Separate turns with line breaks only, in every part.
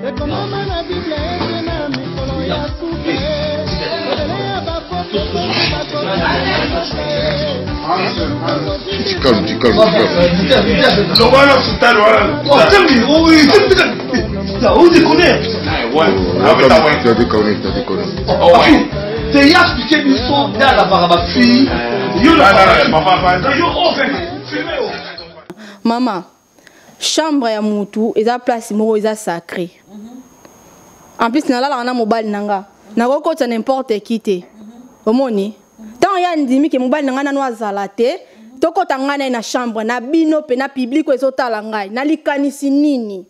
Ekomama na Bible ete na mikolo ya suka ebele ya
Tu calmes, tu calmes, tu calmes. T'as déconné, t'as déconné.
Te ya expliqué biso nde alabaka bafille yo
mama chambre ya mutu eza place moko eza sacré en plus nalalaka na mobali na nga nakokotisa n'importe qui te omoni ntango ye andimi ke mobali na ngai nano azala te tokɔta ngai na ye na chambre na bino mpe na public oyo ezotala ngai na likanisi nini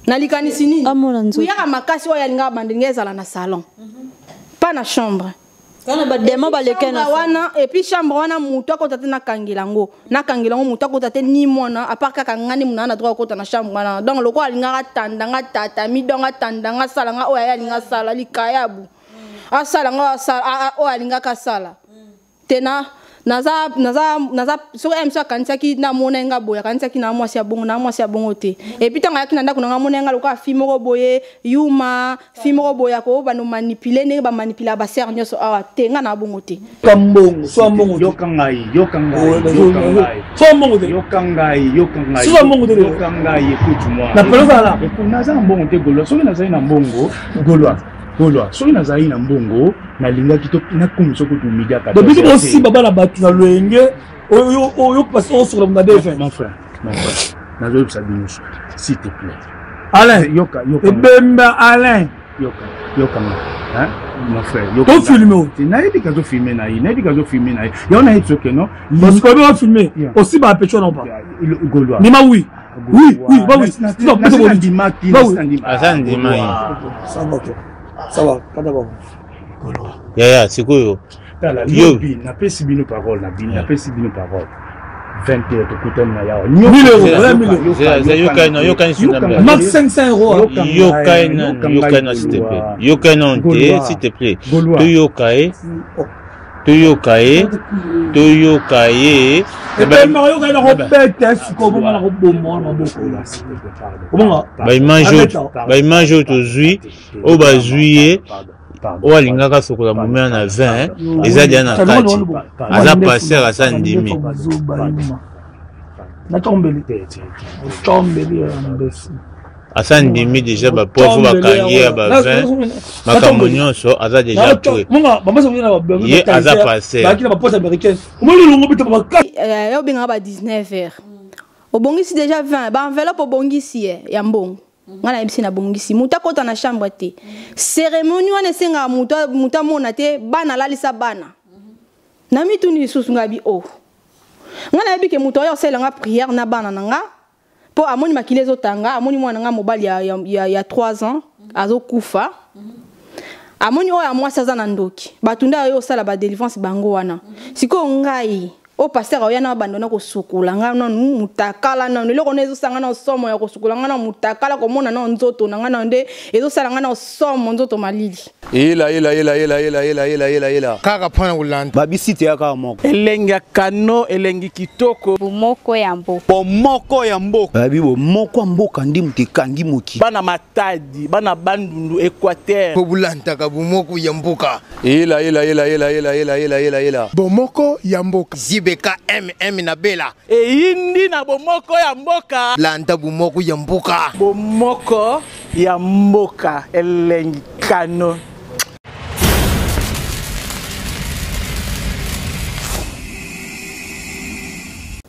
na likanisi nini kuyaka makasi oyo alingaka bandeli ngai ezala na salon pas na chambre
wana bademo baleke na
wana et puis chambre wana moto akota te nakangela yango nakangela yango moto akota te ni mwana à part kaka nga nde mona na droit akota na chambre wana donc lokola alingaka atanda nga tatami donc atanda nga asala nga oyo aye alinga asala likayabu asala nga oyo alingaka asala te na naza naza naza soki ye mosu akanisaki namona ye nga boye akanisaki na mwasi ya bongo na mwasi ya bongo te epuis ntango ayaki na ndako na nga amona ye nga lokola fi moko boye yuma fi moko boye akobanda manipule ndenge bamanipula basere nyonso awa te nga na bongo te
mbongo so mbongo
yoka ngai yoka ngai yoka ngai
so mbongo te
yoka ngai yoka ngai
so mbongo te
yoka ngai écoute moi
na pelo la
écoute naza na mbongo te gaulois soki nazali na mbongo gaulois gaulois soki nazali na mbongo nalingaki to nakomisa kutu midi ya
14 biso bosimba bana bato na loyenge oyo oyo pasi osokola na df
mon frère mon frère nazoyebisa bino s'il te plaît
Alain
yoka yoka
ebemba Alain
yoka yoka nga hein mon frère yoka
to filme o
nayebi kazo filme na ye nayebi kazo filme na ye yango nayebi soki no
parce que oyo filme aussi ba pecho non pas
gaulois
ndima oui oui oui ba oui
non pecho bo ndimaki
aza ndima ye
ça va ok ça va kada bango
yaya sikoyo
tala lobi napesi bino parole na bino napesi bino parole 20 heures tokutani na yawa
max 500 euros
yoka nanu yoka nanu s'il te plaît yoka nanu te s'il te plaît toyoka ye toyoka ye toyoka ye
ebemaka yoka ye nakobeta sikoyo bonga nakoboma wana maboko obonga
baimage oyo tozwi oyo bazwi ye oyo alingaka asokola momea na 20 eza deja na kati aza paster asa ndimi asa ndimi deja bapovo bakangi ya ba 20 makambo nyonso aza deja pre ye aza paster
obengaka ba 19 heures obongisi deja 20 baenveloppe obongisi ye ya mbongo ngai nayebisi nabongisi moto akota na chambre te cérémonie wana esengaka moto amona te bana alalisa bana na mituni lisusu ngai bi o oh. ngai nayebi ke moto oyo asalela nga prière na bana na nga mpo amoni makili ezotanga amoni mwana nga mobali ya, ya, ya, ya 3 ans azokufa amoni oyo ya mwasi aza na ndoki bato nde ayo osala badelivrance bango wana sikoyo ngai oyo pasteur aoya na bando na kosukola ngai nanu mutakala nanu eloko nde ezosala ngai na somo ya kosukola ngai na mutakala komona na nzoto na ngai na nde ezosala ngai na somo nzoto malili
Ela ela ela ela ela ela ela ela ela
kaka mpo na kolanda
babisite ya kaka moko
elengi ya kano elengi kitoko
bomoko ya mboka
bomoko ya mboka babi bomoko ya mboka nde moto ekangi mokili
bana matadi bana bandundu equateur
po bolandaka bomoko ya mboka
Ela ela ela ela ela ela ela ela ela.
Bomoko ya mboka. ZBK MM na Bela.
Eyindi na bomoko ya mboka.
Landa bomoko ya mboka.
Bomoko ya mboka elengi kano.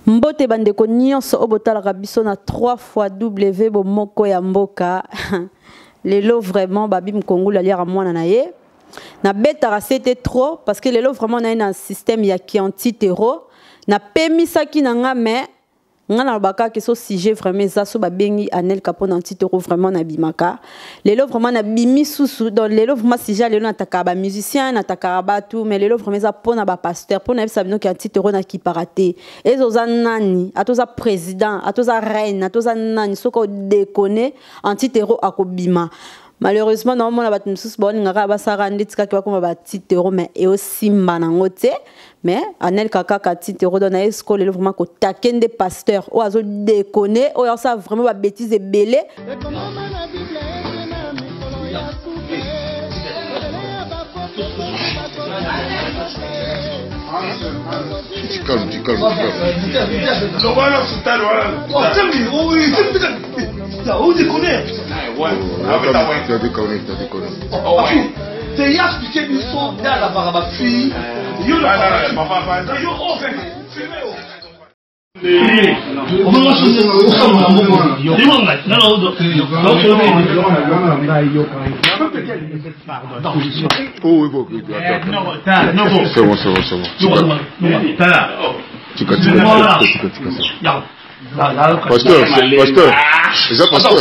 Mbote bandeko nyonso oyo botalaka biso na 3 fois W bomoko ya mboka. Lelo vraiment babi mkongulu aliaka mwana na ye. Nabetaka sete trop parce que lelo vraiment naye na système ya ki anti-terro. Napemisaki na nga mais nga nalobaka ke so sujet vraiment eza so babengi Anelka mpo na anti-terro vraiment nabimaka. Lelo vraiment nabimi susu donc lelo vraiment sujet lelo natakaka ba musicien natakaka batu mais lelo vraiment eza mpo na ba pasteur mpo nayebisa bino ke anti-terro nakipaka te. Ezo oza nani ata oza président ata oza reine ata oza nani soki odekone anti-terro akobima. Malheureusement naomona bato mosusu baolingaka basalaka ndeti kaka bakoma batitero, mais eosimba nango te. Mais anelka kaka titero, donc naye sikoyo lelo vraiment kotake nde pasteur oyo azodekone, oyo asala vraiment babétise ebele.
Tu calmes, tu calmes, tu
calmes.
T'as déconné, t'as déconné.
Te ya expliqué biso nde alabaka bafille yo yo
Oh, oui, bon, attends. C'est bon, c'est bon, c'est bon. Tika, tika, tika, tika, tika, tika. Pasteur, pasteur. Eza pasteur.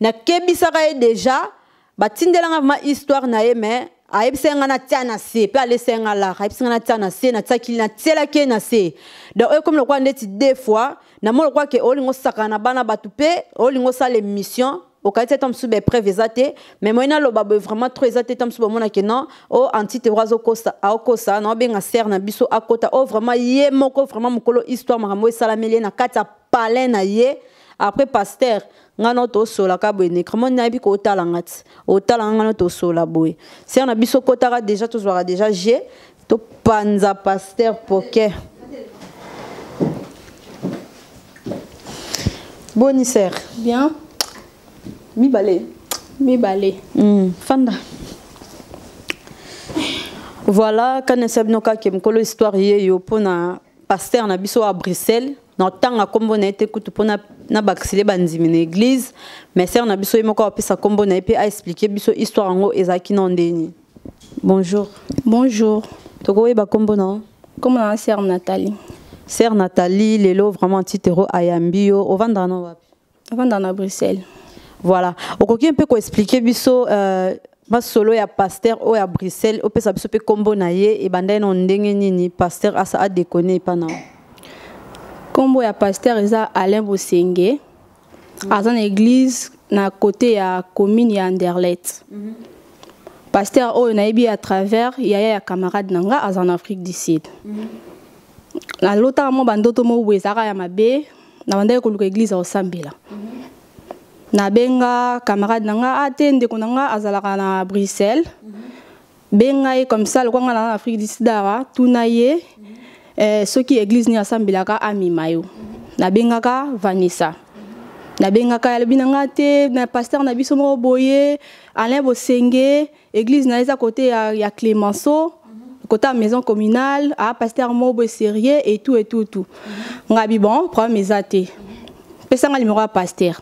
Nakebisaka ye déjà, batindelanga vraiment histoire na ye, mais ayebisaki nga natia na se mpe alesaki nga lara, ayebisi nga natia na se, natiaki, natielaki ye na se. Donc oyo komi lokola ndeti deux fois namoni lokola ke olingo osakana na bana bato mpe olingo osala émission, okanisi ata mosusu baepreuve eza te, mais moi naloba boye vraiment trop eza te. Ta mosusu bamonake non, o antitero azokosa, aokosa. Naobenga sere na biso akota o vraiment ye moko vraiment mokolo histoire makambo esalameli ye na kati ya palin na ye. Après pasteur nga no tosolaka boye necremo, nayebi kootala nga ti otala nga no tosola boye. Sere na biso kotaka déjà, tozwaka déjà g topanza pasteur poke. Boni sere?
Bien.
Mibale.
Mibale.
Fanda. Voilà, kanisa bino kaka mokolo histoire ye yo mpona pasteur na biso ya Bruxelles, na ntanga nkombo na ye te kutu mpona na bakisile bandimi na église, mais sere na biso ye moko apesa nkombo na ye mpe aexplike biso histoire yango ezalaki na ndeni. Bonjour.
Bonjour.
Tokoyeba nkombo na yo?
Nkombo na sere Nathalie.
Sere Nathalie, lelo vraiment titero ayambi yo. Ovandaka na wapi?
Ovandaka na Bruxelles.
Voilà, okoki mpe koexplike biso masolo ya pasteur oyo ya Bruxelles, opesa biso mpe nkombo na ye, ebanda ye na ndenge nini pasteur asa adekone epa na yo?
Nkombo ya pasteur eza Alain Bosenge. Aza na église na côté ya commune ya Anderlecht. Pasteur oyo nayebi à travers yaya ya camarade na nga aza na Afrique du Sud. Nalotaka mwa bandoto moko boye ezalaka ya mabe, na bandaki koluka église ya kosambela. Nabenga camarade na nga, a te ndeko na nga azalaka na Bruxelles, benga ye comme ça lokola nga na Afrique du Sud awa, tuna ye soki église nini asambelaka, amema yo. Nabengaka Vanessa, nabengaka, alobi na nga te na pasteur na biso moko boye Alain Bosenge, église na ye eza côté ya Clémenceau, côté ya maison communale, a pasteur moko boye sérieux et tout et tout tout. Nga bi bon, problème eza te, pesanga numéro ya pasteur.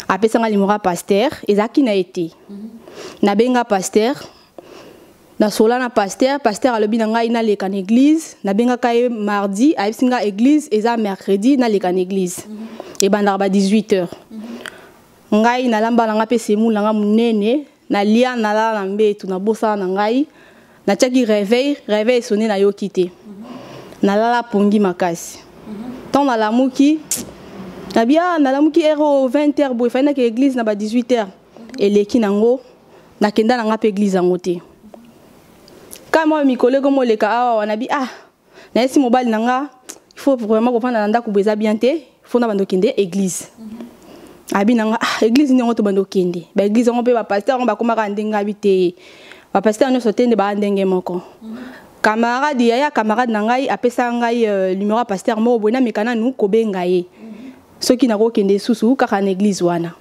Apesanga numéro ya pasteur, ezalaki na ye te. Nabenga pasteur, nasola na pasteur. Pasteur alobi na ngai naleka na église. Nabengaka ye mardi, ayebisi nga église eza mercredi, naleka na église, ebandaka ba 18 heures. Ngai nalamba na nga mpe semoule na nga monene, nalia, nalala na mbetu, nabosana na ngai natiaki réveil, réveil esone, nayoki te, nalala pongi makasi. Ntango nalamuki, nabi ah, nalamuki heure oyo 20 heures boye, fai nake église na ba 18 heures eleki nango, nakenda na nga mpe église yango te. Ka mwa mikolo ekomi oleka awa, nabi ah, nayesi mobali na nga, il faut vraiment kofanda na ndako boye eza bien te, faut na bando okende église. Abi na nga ah, église ndenge to bando okende baéglise yango mpe bapasteur yango bakomaka ndenge, abi te, bapasteur nyonso te nde baa ndenge moko. Camarade, yaya camarade na ngai apesa ngai numéro ya pasteur moko boye, nameka nanu kobenga ye soki nakokende susu kaka na église wana.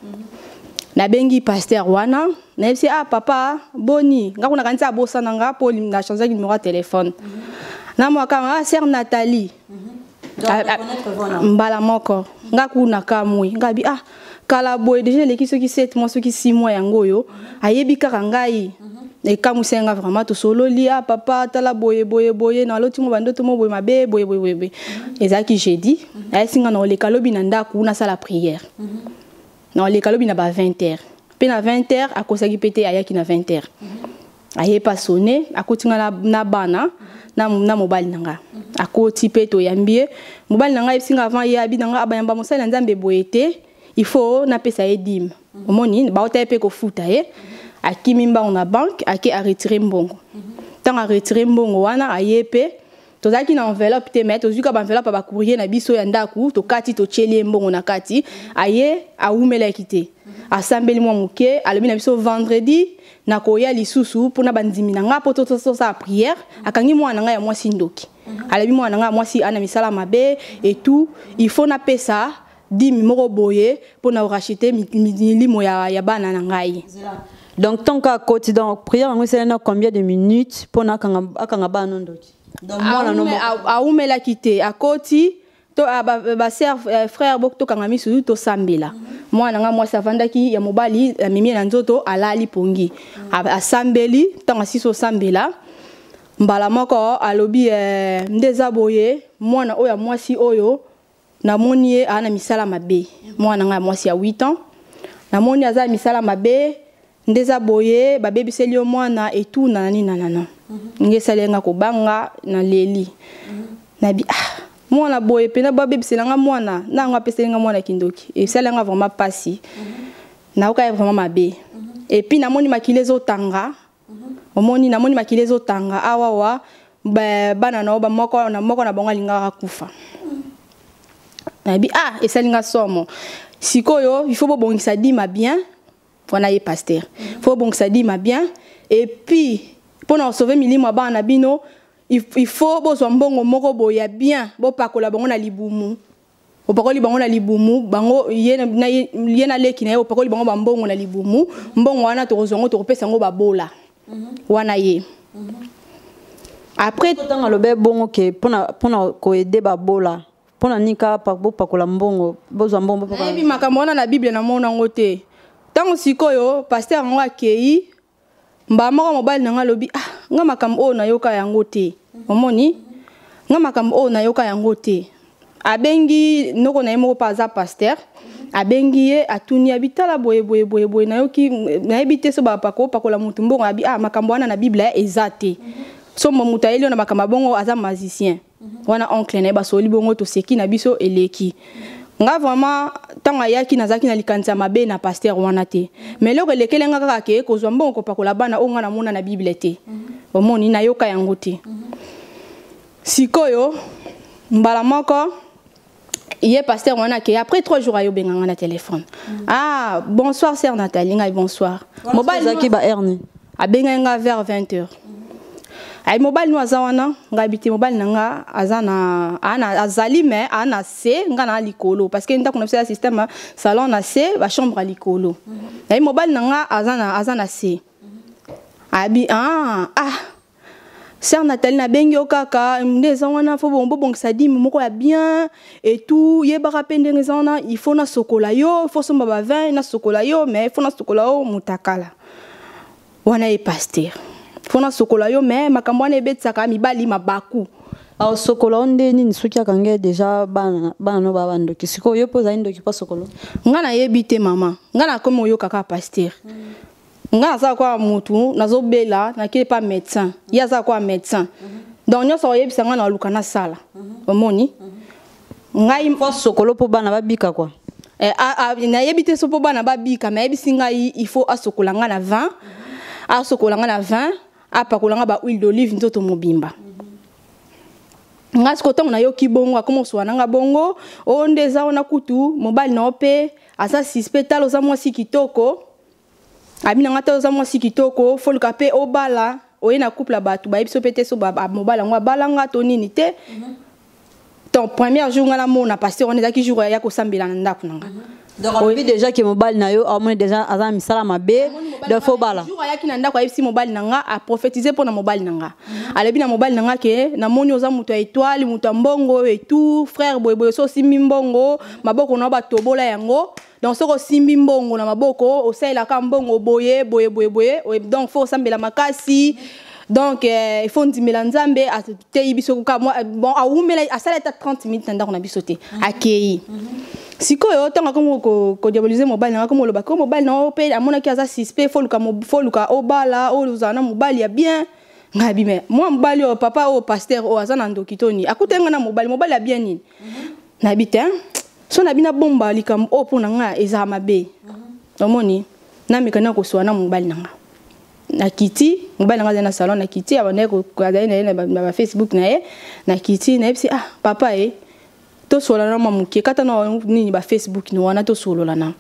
Nabengi pasteur wana, nayebisi: "Ah papa, boni?" Nga kuna kanisi abosana nga mpo na changeaki numéro ya telefone. Namwaka: "Ah, sœur Nathalie." Mbala moko nga kuna kamwe, nga bi ah, kala boye déjà eleki soki 7 mois, soki 6 mois yango oyo ayebi kaka ngai, ekamwisi nga vraiment. Tosololi: "Ah papa, tala boye boye boye, naloti mo bandoto mo boye mabe boye boye boye boye." Ezalaki jeudi. Ayesi nga na oleka lobi na ndako nasala prière, na oleka lobi na ba 20 heures. Mpe na 20 heures akosaki mpe te, ayaki na 20 heures, aye pa sonne, akoti nga na bana na mobali na nga. Akoti mpe toyambi ye. Mobali na nga ayebisi nga avant ye, abi na nga abayamba mosali na Nzambe boye te. Il faut napesa ye dime. Omoni, baota ye mpe kofuta ye. Akimi mbango na banque, ake aretire mbongo. Ntango aretire mbongo wana, aye mpe tozalaki na enveloppe te, mais tozwi ka baenveloppe ya bacourrier na biso ya ndako, tokati, totieli ye mbongo na kati. Aye, awumelaki te, asambeli mwa moke, alobi na biso: vendredi nakoya lisusu mpona bandimi na nga mpo tosala prière. Akangi mwana na ngai ya mwasi ndoki. Alobi mwana na ngai ya mwasi ana misala mabe et tout, il faut napesa dime moko boye mpona koracheter milimo ya bana na ngai.
Donc tant qu'akoti, donc prière yango esali na combien de minutes mpona akanga bana ndoki? Donc mwana no
Awumelaki te, akoti to basœur, frère, tokanga misu, tosambela. Mwana nga mwasi avandaki, ya mobali amemi ye na nzoto, alali pongi. Asambeli, ntango asisi osambela, mbala moko alobi nde eza boye, mwana oyo ya mwasi oyo namoni ye aa na misala mabe. Mwana ngai ya mwasi ya 8 ans, namoni aza na misala mabe, nde eza boye, babebiseli yo mwana etuna na nini nanana. Nge esali nga kobanga, naleli, nabi: ah, mwana boye mpena babebisela nga mwana na yango, apeseli nga mwana kindoki. Esali nga vraiment pasi, nayoka ye vraiment mabe. Et puis namoni makili ezotanga. Omoni, namoni makili ezotanga awawa. Bana na yo, bamoko na moko na bango alingaka kufa. Nayebi, ah, esali nga somo. Sikoyo il faut bobongisa dime bien. Wana ye pasteur, faut bobongisa dime bien. Et puis mpona kosauver milimo ya bana na bino, il faut bozwa mbongo moko boye ya bien, bopakola bango na libumu. Opakoli bango na libumu, bango ye na leki na ye, opakoli bango bambongo na libumu. Mbongo wana tokozwa yango, tokopesa yango babola. Wana ye après
Ntango alobi bongo ke mpona koaider babola, mpona nini kaka bopakola mbongo, bozwa mbongo bopakola?
Nayebi makambo wana na Bible, namona yango te. Ntango sikoyo pasteur yango akei, mbala moko mobali na nga alobi: ah, nga makambo oyo nayoka yango te. Omoni, nga makambo oyo nayoka yango te. Abengi noko na ye moko mpe aza pasteur. Abengi ye, atuni, abi: tala, boye boye boye boye, nayoki, nayebi te so bapako opakola motu mbongo. Abi: ah, makambo wana na Bible eza te. So moto ayeli yo na makambo ya bongo, aza magicien. Wana oncle na ye, basoli bongo, toseki na biso, eleki. Nga vraiment, ntango ayaki, nazalaki na likanisi ya mabe na pasteur wana te, mais eloko elekeli nga kaka ke kozwa mbongo kopakola bana oyo, nga namona na Bible te. Omoni, nayoka yango te. Sikoyo mbala moko ye pasteur wana ke après 3 jours ayobenga nga na téléphone: ah, bonsoir sœur Nathalie. Ngai: bonsoir.
Mobali ezalaki ba heure?
Abengai nga vers 20 heures. Ayi: mobali no aza wana? Ngai bi te, mobali na nga aza na ana azali, mais aa na se, nga na likolo, parce que ndako na biso ya système salon na se, bachambre ya likolo. Ayi: mobali na nga aza na se. Abi: ah, ah, sœur Nathalie, nabengi yo kaka nde eza wana, faut bobongisa dime moko ya bien et tout. Yebaka mpe ndenge eza wana, il faut nasokola yo, il faut somba bavin, nasokola yo, mais il faut nasokola yo motakala. Wana ye pasteur, faut nasokola yo, mais makambo wana ebetisaka mibali mabaku.
Aosokola o nde nini soki akangi déjà bana? Bana no baa bandoki. Sikoyo yo mpe ozali ndoki mpo sokolo?
Nga nayebi te, mama. Nga nakomi oyoka kaka pasteur. Nga naza kwa mutu, nazobela, nakei pa médecin, ye aza kwa médecin, donc nyonso oyebisa nga, naluka nasala. Omoni ngai
fo sokolo mpo bana babika kwa.
Eh, nayebi te so mpo bana babika, mais ayebisi ngai il faut asokola nga na 20, asokola nga na 20, apakola nga ba huile d'olive nzoto mobimba. Nga sikoyo, ntango nayoki bongo, akoma kosola na nga bongo: oyo nde eza wana kutu, mobali na yo mpe aza suspect. Tala, oza mwasi kitoko. Abi na nga: tala, oza mwasi kitoko, foluka mpe obala. Oye na couple ya bato, bayebi so mpe te so mobali yango abalanga to nini te. Donc premier jour nga namona pasteur wana, ezalaki jour ya kosambela na ndako na nga.
Donc alobi déjà ke mobali na yo amoni déjà aza na misala mabe, donc fo bala.
Jour ayaki na ndako, ayebisi mobali na nga, aprophétise mpo na mobali na nga. Alobi na mobali na nga ke namoni oza moto ya étoile, moto ya mbongo et tout, frère boyeboye, so osimbi mbongo, maboko na yo batobola yango. Donc soki osimbi mbongo na maboko, osalelaka mbongo boye boye boye boye, donc faut osambela makasi. Donc il faut ndimela Nzambe. Ateyi biso kaka bon, awumela, asala ata 30 minutes na ndako na biso te, akei. Sikoyo ntango akomi kodiaboliser mobali na nga, komi oloba ko mobali na yo mpe amonaki aza suspect, foluka obala, oyo ozala na mobali ya bien. Ngai bi: mais mwa mobali oyo, papa oyo, pasteur oyo aza na ndoki to nini? Akutaki nga na mobali, mobali ya bien nini? Nayebi te. So na bina bomba likambo oyo mpo na nga ezala mabe. Omoni, nameka na koswa na mobali na nga. Nakiti, mobali na nga azali na salon, nakiti, abandaki azali na ye na ba Facebook na ye, nakiti, nayebisi, ah, papa e, tosolola na mwa moke, kata na nini ba Facebook ni wana tosolola na.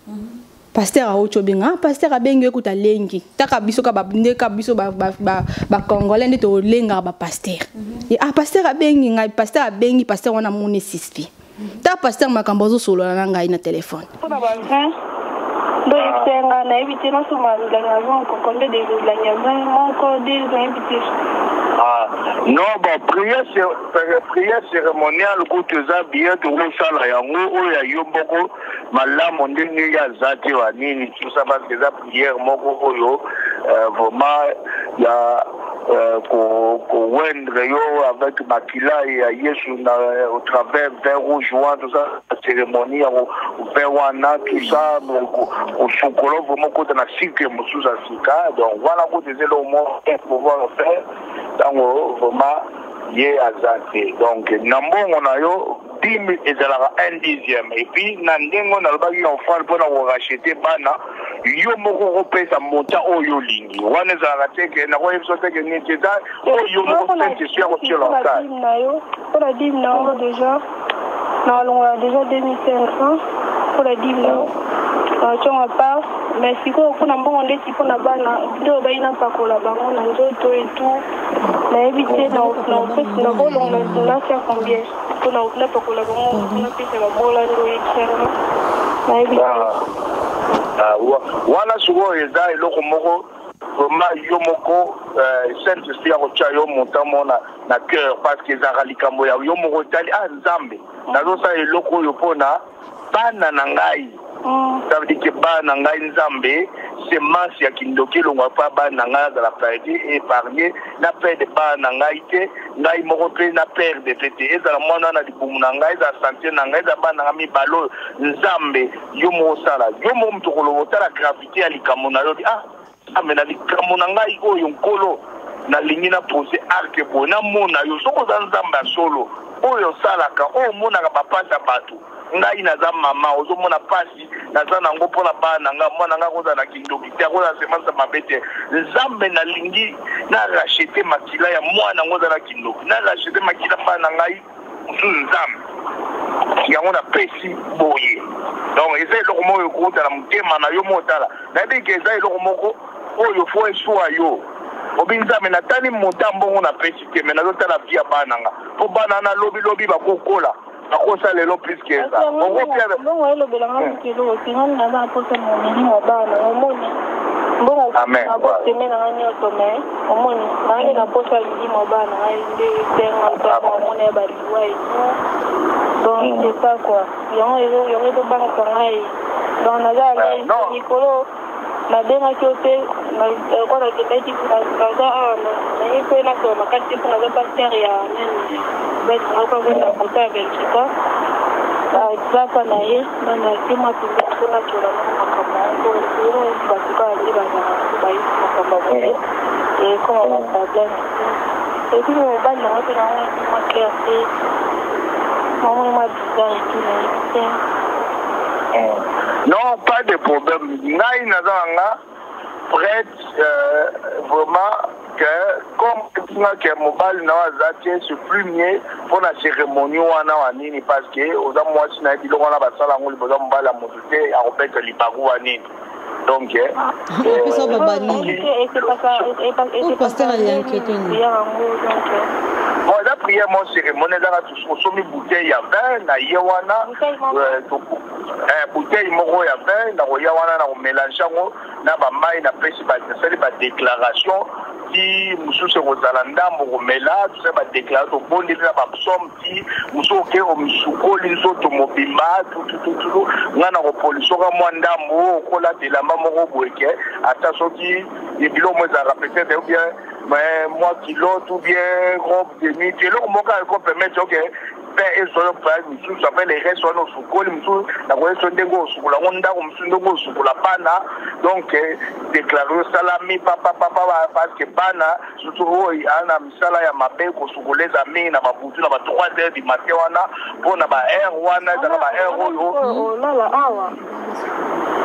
Pasteur awuti obenga, ah, pasteur abengi yo ekuta alengi. Taka biso ka ba nde ka biso ba ba ba, ba congolais nde tolengaka ba pasteur. E, ah, pasteur abengi ngai, pasteur abengi, pasteur wana amoni suspect. Ta pasteur makambo azosolola na ngai na telefone.
Mpona ba vin nde oyebisa nga, nayebi te nasomba milangi ya vin combien de milangi ya vin, moko, deux, nayebi te.
Ah, non, bon, prière, prière cérémoniale kutu eza bien, tokosala yango oyo ya yo moko malamu ndenge ye aza te wa nini tout ça, parce que eza prière moko oyo vraiment ya kowendre yo avec makila ya Yesu na au travers vin rouge wana, tout ça, cérémonie ya vin wana, tout ça, kosukola vraiment kota na cycle mosusu ya sika. Donc wana kutu eza eloko moko pouvoir faire ntango vraiment ye aza te. Donc na mbongo na yo, dîme ezalaka 1/10, et puis na ndenge oyo nalobaki offrande mpona koracheter bana, yo moko okopesa montant oyo olingi. Wana ezalaka te ke nakoyebisa te ke nini, eza oyo yo moko Saint-Esprit ya kotiela osala.
Mpona dîme na yango, déjà nakalongola déjà 2500 mpona dîme na yo, nationga part. Mais sikoyo mpona mbongo ndeti mpona bana nde obai napakola bango na nzoto et tout, nayebi te nakolongola natia combien mpona napakola bango, napesa babola nde oyebisanga, nayebi te.
Wana sikoyo eza eloko moko vraiment yo moko Saint-Esprit ya kotia yo montant mo na cœur, parce que ezalaka likambo ya yo moko etali, ah, Nzambe, nazosala eloko oyo mpona bana na ngai. Ça veut dire que bana na ngai, Nzambe, semence ya kindoki elongwa mpa bana na ngai, azala épargne na perdre bana na ngai te, ngai moko mpe na perdre mpe te, ezala mwana na libumu na ngai, ezala santé na ngai, ezala bana na ngai mibale oyo. Nzambe, yo moko osala, yo moko moto koloba, otala gravité ya likambo na yo, ah, Nzambe, na likambo na ngai oyo, Nkolo, nalingi na pose acte boye, namona yo soki oza Nzambe ya solo oyo osalaka, oyo omonaka bapasi ya bato. Ngai naza mama, ozomona pasi naza nango mpona bana na ngai. Mwana ngai akozala na kindoki te, akozala semence mabe te. Nzambe, nalingi na racheter makila ya mwana yango aza na kindoki, na racheter makila bana na ngai mosusu. Nzambe, yango napesi boye. Donc eza eloko moko ekouta na motema na yo moko. Otala, nayebi ke eza eloko moko oyo fo eswa yo obi, Nzambe, natali montant mbongo napesi te, me nazotala vie ya bana nga, mpo bana na lobi lobi bakokola, bakosala lelo plus ke eza.
Mbongo elobelanga moto eloko te. Ngani naza na mposa milimo ya bana, omoni, mbongo nakoseme na ngai nyonso, mais omoni naa nde na mposa ya milimo ya bana ngai nde esenga omona ya baliwa et tout. Donc c'est ça quoi, yango yango ezobangisa ngai. Donc naza à l'aise mikolo nabengaki yo te kwa nakendaki, naza awa, naye mpe nasoba makasi te mpo naza pasteur ya nani na kota ya Belgique, azapa na ye nake mwa pembeni mpo natola makambo yango. Bato kaka nde bazala bayisi makambo ya boye, ekoma baproblème. Et puis mobali nango mpe nango mwa clair te, namoni mwa bizarre et tout, nayebi te.
Non, pas de problème. Ngai naza na nga prête vraiment que comme nga ke mobali na yo aza te, c'est plus mieux mpona cérémonie wana wa nini, parce que oza mwasi na ye, biloko wana basala yango liboso ya mobali ya motu te, akobeta libaku wa nini. Donc
apesa baba nini, pasteur ayanke to nini?
Bon, eza prière mo cérémonie, ezaka osomi bouteille ya vin na ye wana, bouteille moko ya vin, na koya wana na komélanger yango na bamai, napesi, nasali badéclaration ti mosusu ekozala ndambo komela, tosali badéclaration, tobondeli na bapsaume ti mosusu oke omisukoli nzoto mobimba tutututu. Ngai na kopolisoka mwa ndambo, okolata elamba moko boye ke ata soki biloko mo ezalaka peut-être, ou bien mwa culotte ou bien robe de nuit, eloko moko ekopermettre oke. Vin ezwa yo période mosusu, après le reste wana osukoli mosusu, nakoyebisa yo ndenge osukola yango ndako mosusu, ndenge osukola bana. Donc déclare osalami papapapa, parce que bana surtout oyo aza na misala ya mabe, kosukola eza mingi na babutu, na ba 3 heures du matin wana, mpo na ba heure wana ezaka ba heure oyo
olala awa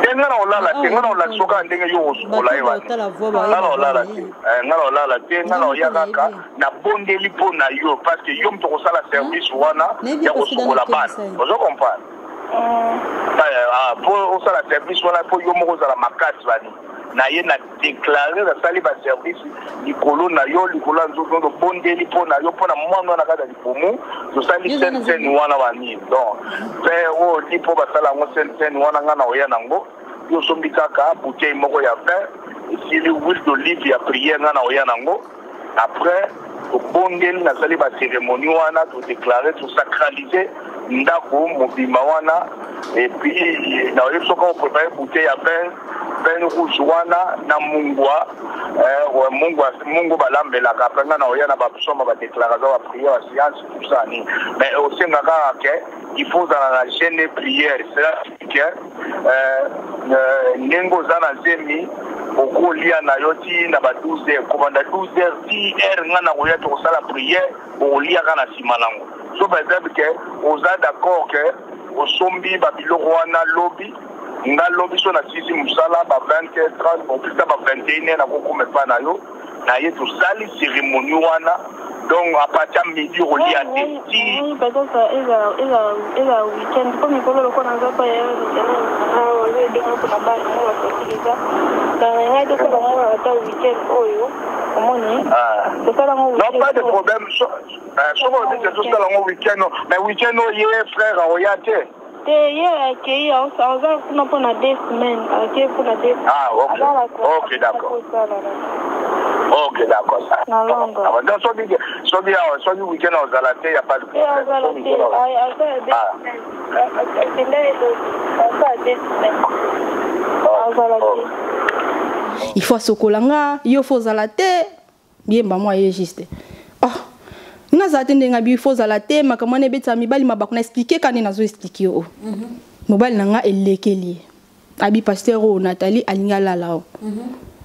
te. Nga na olala te, nga na olakisa kaka ndenge yo osukola ye wana. Nga na olala te, nga na olala te, nga na oya kaka nabondeli mpo na yo, parce que yo moto okosala service wana ya kosukola bana. Ozo comprendre? Mpo osala service wana, mpo yo moko ozala makasi. Bani na ye na déclare, nasali baservice likolo na yo, likolo ya nzoto, tobondeli mpo na yo, mpo na mwana wana kaka libumu. Tosali sainte cène wana banini. Donc mpe oyo li mpo basala yango sainte cène wana, ngai na oya nango. Yo osombi kaka bouteille moko ya vin, esili, huile d'olive ya prière, ngai na oya nango. Après tobondeli, nasali bacérémonie wana, todéclare, tosacralise ndako mobimba wana. Et puis naoyebi soki oprépare bouteille ya vin, vin rouge wana na mungwa, mungwa, mungu balambelaka. Après ngai na oya na bapsaume, badéclaration, baprière, bascience, tout ça nini. Mais osenga kaka ke il faut ozala na jeûne et prière, c'est que ndenge oza na zemi, okolia na yo ti na ba 12 heures, kobanda 12 heures ti heure nga na koya, tokosala prière, okoliaka na nsima nango. So par exemple ke oza d'accord ke osombi babiloko wana lobi, nga lobi so nasisi mosala ba 20 heures 30, bon, plus ba 21 heures, nakokoma epa na yo na ye, tosali cérémonie wana. Donc à partir ya midi okolia te ti
Peut-être ezala weekend, mpo mikolo lokola naza pa ya ebenga mpona bana ngo basafiri, eza donc ngai tosala ngo ata weekend oyo, omoni, tosala ngo.
Non, pas de problème. Soki olobi ke tosala yango weekend, mais weekend oyo ye frère akoya te.
Te, ye akei, aza kuna mpona 2 semaines, akei mpona deux.
Ah, ok, d'accord, ok, d'accord.
Na Londres.
Donc soki awa, soki weekend ozala te, ya pas de
problème. Azala te, aza ya 2 semaines, akenda aza ya 2 semaines, azala te.
Il faut asokola nga, yo faut ozala te. Yemba mwa ye juste, oh, nazala te ndenge abi, faut ozala te. Makambo wana ebetisa mibali mabaku. Na expliquer ka nde nazo expliquer yo. Mobali na nga elekeli ye, abi pasteur oyo Nathalie alingi alala o,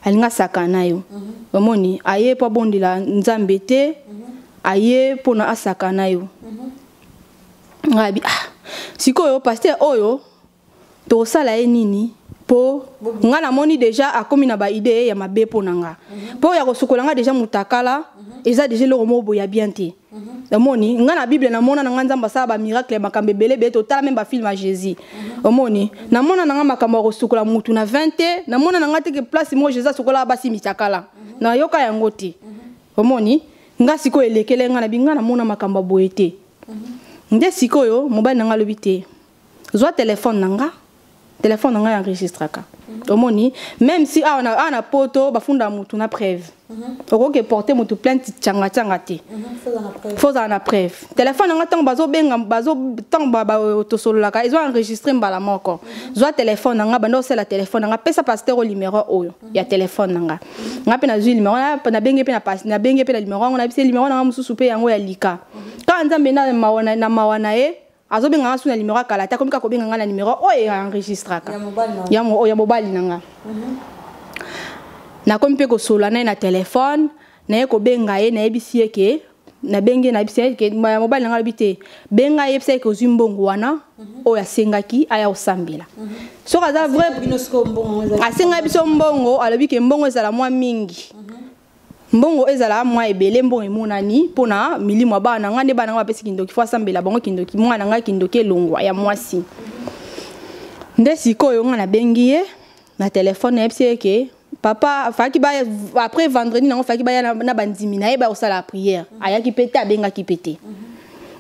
alingi asaka na yo. Omoni, aye mpo abondela Nzambe te, aye mpona asaka na yo. Ngai abi, ah, sikoyo pasteur oyo tokosala ye nini? Mpo nga namoni déjà akomi na baidée ya mabe mpo na nga, mpo ya kosukola nga déjà mutakala, eza déjà eloko moko boye ya bien te. Omoni, nga na Bible namona na nga Nzambe asala bamiracle ya makambo ebele ebele. Totala même bafilm ya Jésus. Omoni, namona na nga makambo ya kosukola mutu na 20 te. Namona na nga te ke place moko Jésus asukolaka basi mitakala, nayoka yango te. Omoni, nga sikoyo elekele nga na bi, nga namona makambo ya boye te. Nde sikoyo mobali na nga alobi te, zwa telefone na nga, telefone na ngai enregistraka. Omoni, même si awa na, awa na poto bafunda mutu na preuve, okoki porter mutu plainte tianga-tianga te, faut ozala na preuve. Telefone na nga, ntango bazobenga, ntango tosololaka, ezo enregistre mbala moko. Zwa telefone na nga, banda osala telefone na nga, pesa pasteur o numéro oyo ya telefone na nga. Nga mpe nazwi numéro, nabenge mpe, nabenge mpe na numéro yango, nayebisi numéro na nga mosusu mpe yango ya lika kaka. Nzambe na mawa na ye, azobenga nga su na numéro akala te, akomi kaka kobenga nga na numéro oyo enregistraka ya mobali na nga. Nakomi mpe kosolola na ye na telefone, naye kobenga ye, nayebisi ye ke nabengi ye, nayebisi ye ke mobali na nga alobi te, benga, yebisa ye ke ozwi mbongo wana oyo asengaki aya kosambela. Soki aza vrai, asengaki biso mbongo, alobi ke mbongo ezala mwa mingi, mbongo ezala mwa ebele, mbongo emonani mpona milimo ya bana na ngai. Nde bana ngai bapesi kindoki, faut asambela bango kindoki, mwana na ngai kindoki elongwa ya mwasi. Nde sikoyo ngai nabengi ye na telefone, nayebisi ye ke papa faki ba après vendredi nango faki baya na bandimi na ye bakosala prière. Ayaki mpe te, abengaki mpe te.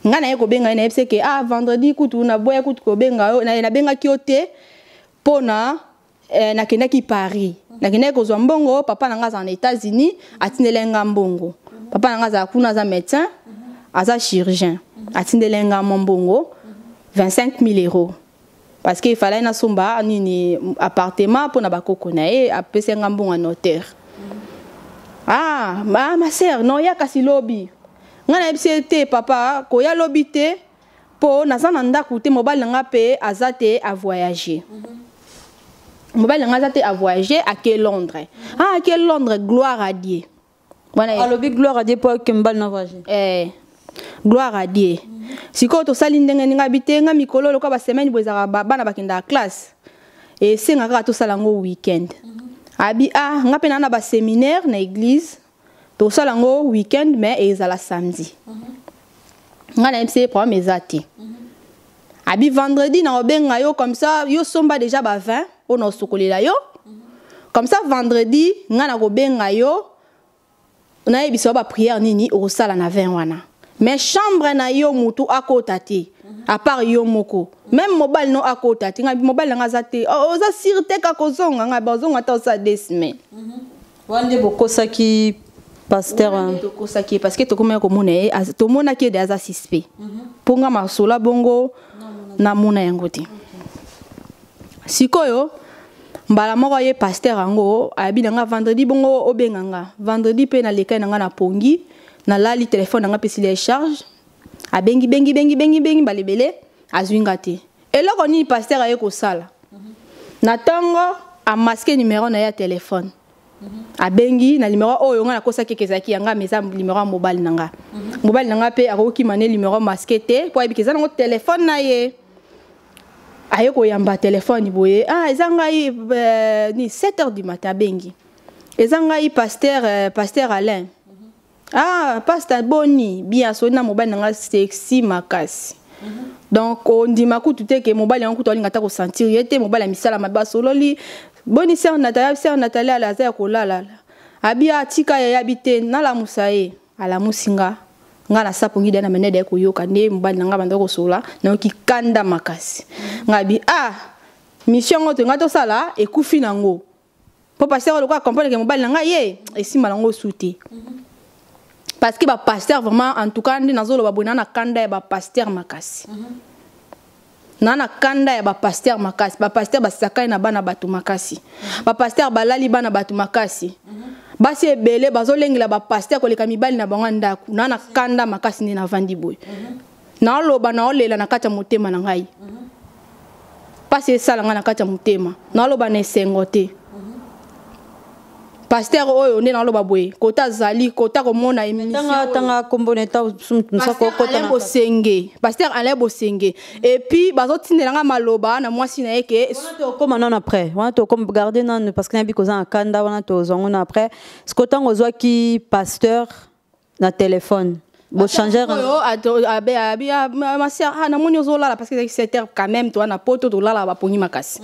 Ngai naye kobenga ye, nayebisi ke ah, vendredi kutu naboya kutu kobenga yo, nabengaki yo te mpona nakendaki Paris, nakendaki kozwa mbongo. Papa na ngai azala na États-Unis, atindeli nga mbongo. Papa na ngai azala kuna, aza médecin, aza chirurgien, atindeli nga mwa mbongo, 25 000 euros, parce que ifalaki nasomba nini, appartement mpona bakoko na ye. Apesi nga mbongo ya notaire. Ah, ma sœur, non, ya kasi lobi. Ngai nayebisi ye te, papa koya lobi te. Mpo naza na ndako te, mobali na nga mpe aza te, avoyage. Mobali na nga aza te, avoyage, ake Londres. Ah, ake Londres, gloire à Dieu.
Wana alobi gloire à Dieu mpo ake mobali na voyage.
Eh, gloire à Dieu. Sikoyo tosali ndenge ndenge abi te, nga mikolo lokola basemaine boye ezalaka bana bakendaka classe, esenga kaka tosala yango weekend. Abi ah, nga mpe naa na baséminaire na église, tosala yango weekend mais ezala samedi. Nga nayebisi ye problème eza te. Abi vendredi na obenga yo, comme ça yo somba déjà ba 20 oyo na osokolela yo. Comme ça vendredi nga na kobenga yo, nayebisa yo baprière nini okosala na 20 wana. Mais chambre na yo mutu akota te, à part yo moko. Même mobali no akota te. Nga mobali na nga aza te. Oh, oza sûr te ka kozonga? Nga bazonga ta osala 2 semaines.
Wana nde bokosaki pasteur wana?
Tokosaki ye parce que tokomaki komona ye, tomonaki ye de aza suspect. Mpo nga masola bongo namona yango te. Sikoyo mbala moko ye pasteur yango ayebi na nga vendredi bongo obenga nga vendredi mpe nalekai na nga na pongi, nalali, telefone na nga mpe esili ya charge. Abengi, bengi, bengi, bengi, bengi mbala ebele, azwi nga te. Eloko nini pasteur aye kosala na ntongo? Amasquer numero na ye ya telefone, abengi na numero oyo nga nakosaki eke ezalaki ya nga, mais eza numero ya mobali na nga. Mobali na nga mpe akokima ne numero masqué te mpo ayebi ke eza nango telefone na ye. Aye koyamba telefone boye: ah, eza ngai, ni 7 heures du matin. Abengi: eza ngai pasteur, pasteur Alain. Ah, pasteur, boni? Bien. Asoli na mobali na nga sexy makasi. Donc ondima kutu te ke mobali yango kutu alinga ata kosentir ye te, mobali ya misala mabe. Asololi: boni sœur Natalia? Sœur Natalia ala aza ya kolala. Abi atika ye, yabi te, nalamusa ye. Alamusi nga, nga nasapongi da na manede ya koyoka nde mobali na nga banda kosola. Nayoki kanda makasi. Nga bi ah, mission yango to nga tosala ekufi nango, mpo pasteur lokola comprendre ke mobali na ngai ye esimba nango su te, parce que bapasteur vraiment, en tout cas nde nazoloba boye, naa na kanda ya bapasteur makasi, naa na kanda ya bapasteur makasi. Bapasteur basakai na bana bato makasi, bapasteur balali bana bato makasi. Basi ebele bazolengela bapasteur koleka mibali na bango ya ndako. Naa na kanda makasi nde navandi boye, naoloba, naolela na kati ya motema na ngai. Mpasi esala ngai na kati ya motema, naoloba na esengo te. Pasteur oyo nde naoloba boye, kota azali kota komona émission.
Tanga, tanga kombo na eta
Pasteur Alain Bosenge, pasteur Alain Bosenge. Et puis bazotindela nga maloba na mwasi na ye ke
Wana tokóma nano après, wana tokóma, garde nano, parce que nayebi koza na kanda. Wana tozwa ngo na après. Siko ntango ozwaki pasteur na téléphone, bochanger?
Oyo abi ah, ma sœur, ah, namoni ozolala, parce que ezalaki 7 heures quand même, toa na poto, tolala bapongi makasi.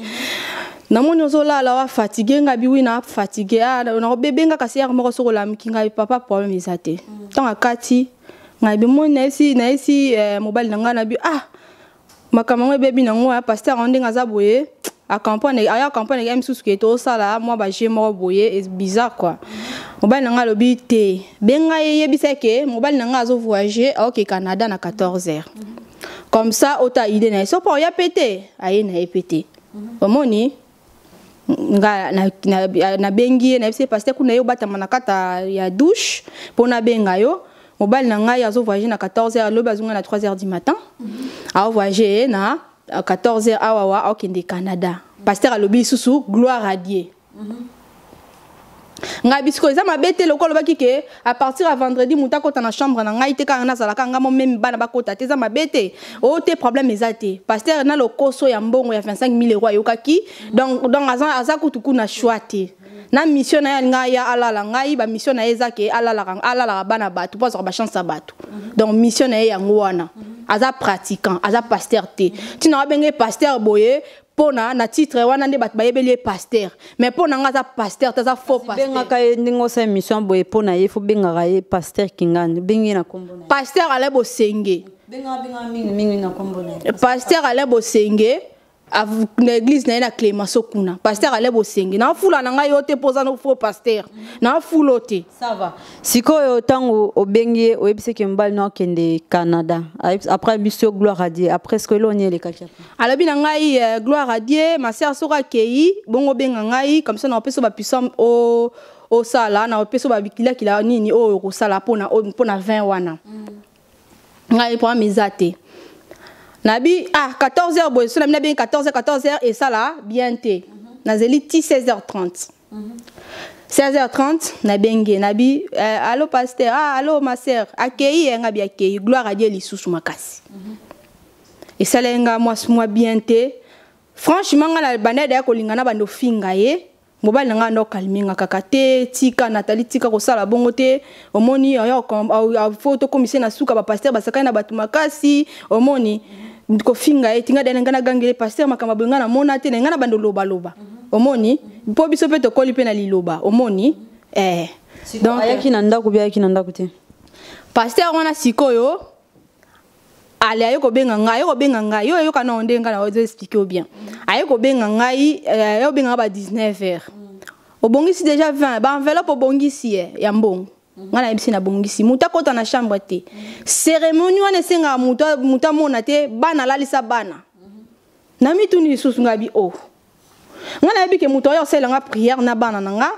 Namoni ozolala, wa fatigue. Nga bi oui, na fatigue. Ah, nakobebenga kasi heure moko soki olamuki. Ngai papa, problème eza te. Ntango akati, ngai bimoni, nayesi mobali na ngai, nabi ah, makambo yango ebebi nango ya pasteur yango ndenge aza boye, acomprendre, aya comprendre ke misusu ke tosala mwa baje moko boye est bizarre quoi. Mobali na ngai alobi te, benga ye, yebisa ke mobali na ngai azovoyage, aoke Canada na 14 heures. Comme ça ota idée na ye, so mpo oya pe te, aye na ye pe te. Omoni nga nabengi ye, nayebisi ye: pasteur kuna ye obatama na kati ya douche mpo nabenga yo, mobali na ngai azovoyage na 14 heures, alobi azonga na 3 heures du matin, aovoyage na 14 heures awawa, aokende Canada. Pasteur alobi lisusu gloire à Dieu. Ngai bisiko eza mabe te, lokola olobaki ke à partir ya vendredi moto akɔta na chambre na ngai te, kaka nazalaka nga mo, meme bana bakɔta te, eza mabe te. Oyo te, problème eza te. Pasteur na lokoso ya mbongo ya 25 000 euros ayokaki. Donc aza kutu kuna choix te na mission na ye. Alinga aya alala ngai, bamission na ye eza ke alalaka bana bato mpo azwaka bachance ya bato. Donc mission na ye yango wana. Aza pratiquant, aza pasteur te. Ntina wabenge pasteur boye mpona na titre wana nde bato bayebeli ye pasteur, mais mpo na nga aza pasteur te, aza faux pasteur.
Bengaka ye ndenge osala émission boye, mpo na ye fo bengaka ye pasteur Kingani, bengi ye na kombo na ye.
Pasteur Alain Bosenge.
Bengaka, bengaka mingi mingi na kombo na ye.
Pasteur Alain Bosenge, na église na ye na Clémenceau kuna. Pasteur Alain Bosenge, nafula na ngai yo te mpo oza no faux pasteur, nafula te.
Ça va. Sikoyo ntango obengi ye, oyebisaki mobali no akende Canada, après biso gloire à Dieu, après ce que eloni elekaki après?
Alobi na ngai gloire à Dieu, ma sœur, soki akei bongo obenga ngai, comme ça na opesa bapuissant osala, na opesa babikilakila nini oyo okosala mpona 20 wana. Ngai problème eza te. Nabi ah 14 heures boye so na bino abengi 14 heures 14 heures esala bien te. Nazeli ti 16h30. 16h30 nabengi ye nabi eh, allo pasteur ah allo ma sœur akei ye nga bi akei gloire à Dieu lisusu makasi. Esalaki nga mwa mwa bien te. Franchement nga na banda ya kolinga na bando finga ye mobali na ngai ando calme nga kaka te tika Nathalie tika kosala bongo te omoni oya fo tokomisa na suka ba pasteur basakani na bato makasi omoni kofinga ye tinga dana ngai nagangele pasteur makambo boye ngai namona te na ngai na bando lobaloba omoni mpo biso mpe tokoli mpe na liloba omoni eh.
Donc ayaki na ndako bi ayaki na ndako te
pasteur wana sikoyo ale aye kobenga ngai aye kobenga ngai yo oyoka nao nde ngai na ozo expliquer yo bien aye kobenga ngai aye kobenga ngai ba 19 heures obongisi déjà 20 ba enveloppe obongisi ye ya mbongo ngai nayebisi nabongisi moto akota na chambre te cérémonie wana esengaka moto amona te bana alalisa bana na mituni lisusu ngai bi o oh. Ngai nayebi ke moto oyo asalela nga prière na bana na nga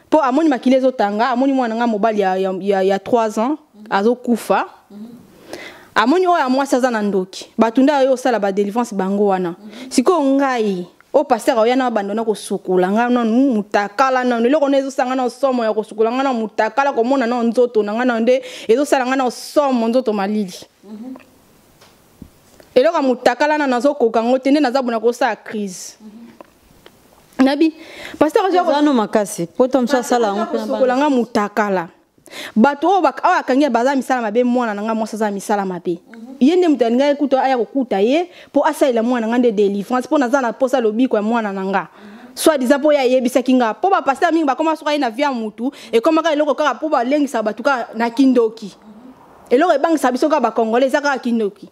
mpo amoni makili ezotanga amoni mwana nga mobali ya, ya, ya, ya 3 ans azokufa amoni oyo ya mwasi aza na ndoki bato nde ayo osala badelivrance bango wana sikoyo ngai oyo pasteur oya na bando na kosukola ngai nanu mutakala nanu eloko nde ezosala ngai na somo ya kosukola ngai na mutakala komona na nzoto na ngai na nde ezosala ngai na somo nzoto malili eloko ya mutakala nanu nazokoka yango te nde naza bona kosala crise nabi pasteur
azano makasi po to mosu asala yango mpe
kosukola nga mutakala bato oyo awa akangi baza misala mabe mwana na nga mwasi aza misala mabe ye nde moto alingaki kuta aya kokuta ye mpo asalela mwana na nga nde délivrance mpo naza na mposa lobiko ya mwana na nga soit disant mpo ye ayebisaki nga mpo bapasteur mingi bakoma soki aye na vie ya mutu ekomaka eloko kaka mpo balengisaka bato kaka na kindoki eloko ebangisa biso kaka bacongolais eza kaka kindoki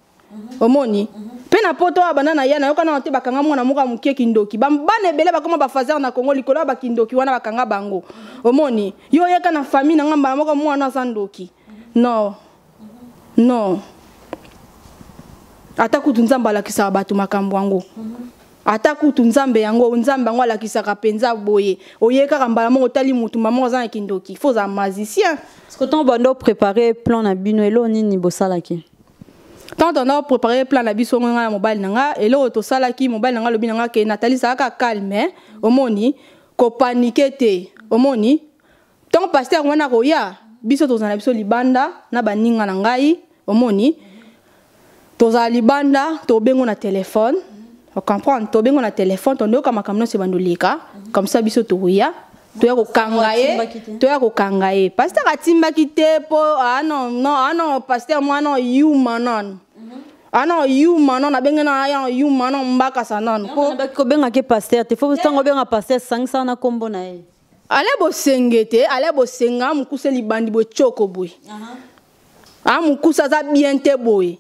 omoni mpe na poto awa banda na ya nayoka nano te bakanga mwana moko ya mokie kindoki bana ebele bakoma bafaser na congo likolo ya bakindoki wana bakanga bango omoni yo oyaka na famille na nga mbala moko mwana aza ndoki non non ata kutu nzambe alakisaka bato makambo yango ata kutu nzambe yango nzambe yango alakisaka mpenza boye oye kaka mbala moko otali motu mbala moko aza na kindoki fo ozala magicien
Parce que ntango banda oprépare plan na bino eloko nini bosalaki
ntango tobanda koprépare plan na biso ngai na mobali na nga eloko tosalaki mobali na nga alobi na nga ke nathalie zalaka calme omoni kopanike te omoni ntango pasteur wana akoya biso tozala na biso libanda na baninga na ngai omoni tozala libanda tobengo na telefone ocomprendre tobengo na telefone tondoyoka makambo nyonso ebanda oleka comme ça biso tokoya toya kokanga ye toya kokanga ye pasteur atimbaki te mpo ah non non ah non pasteur mwana yuma nano ah non yuma nano abenge na aya yuma nano mbakasa nano
mpo kobengaki pasteur te fo ntango obenga pasteur sangisa na nkombo na ye
ale bosenge te ale bosenga mokuse libandi boye tioko boye ah mokuse aza bien te boye